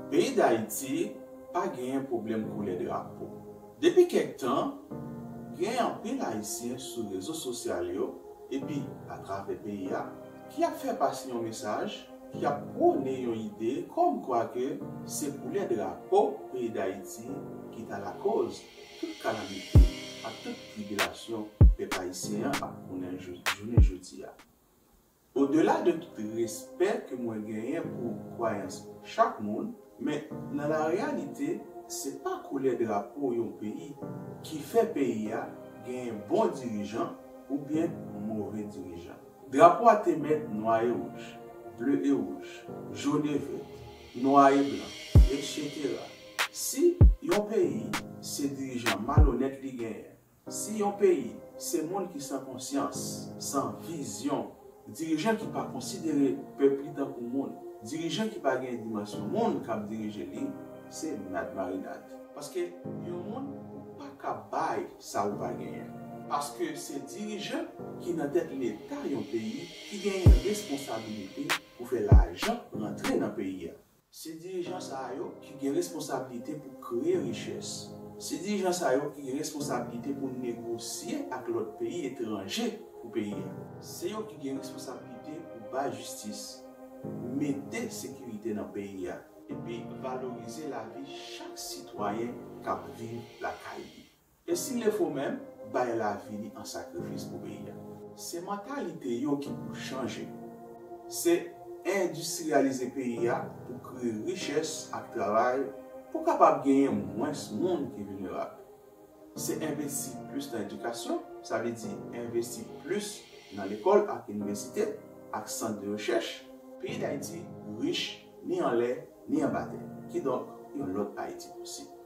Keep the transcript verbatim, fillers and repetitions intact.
Peyi Dayiti pa genyen pwoblèm koulè drapo. Depi kèk tan, gen anpil Ayisyen sou rezo sosyal yo epi atravè peyi a ki ap fè pase yon mesaj ki ap pwone yon ide kòmkwa ke se koulè drapo peyi Dayiti ki ta lakoz tout kalamite ak tout tribilasyon pèp ayisyen an ap konnen jou- jounen jodi a. Odela de tout respè ke mwen genyen pou kwayans chak moun, men nan lareyalite, se pa koulè drapo yon peyi ki fè peyi a genyen bon dirijan oubyen move dirijan. Drapo a te mèt nwa e wouj, ble e wouj, jòn e vè, nwa e blan, etsetera. Si yon peyi se dirijan malonèt li genyen, si yon peyi se moun ki san konsyans, san vizyon, dirijan ki pa konsidere pèp li tankou moun, dirijan ki pa gen dimansyon moun k ap dirije li, se nad marinad. Paske yon moun ou pa ka bay sa ou pa genyen. Paske se dirijan ki nan tèt Leta yon peyi ki genyen responsabilite pou fè lajan rantre nan peyi a. Se dirijan sa yo ki gen responsablite pou kreye richès. Se dirijan sa yo ki gen responsablite pou negosye ak lòt peyi etranje pou peyi a. Se yo ki gen responsablite pou bay jistis, mete sekirite nan peyi a, epi valorize lavi chak sitwayen k ap viv lakay li. E si l fo menm, bay lavi li an sakrifis pou peyi a. Se mantalite yo ki pou chanje. Se endistriyalize peyi a pou kreye richès ak travay pou kapab genyen mwens moun ki vilnerab. Se envesti plis nan edikasyon, sa vle di envesti plis nan lekòl ak inivèsite ak sant de rechèch. Peyi Dayiti rich ni anlè ni anba tè. Kidonk, yon lòt Ayiti posib.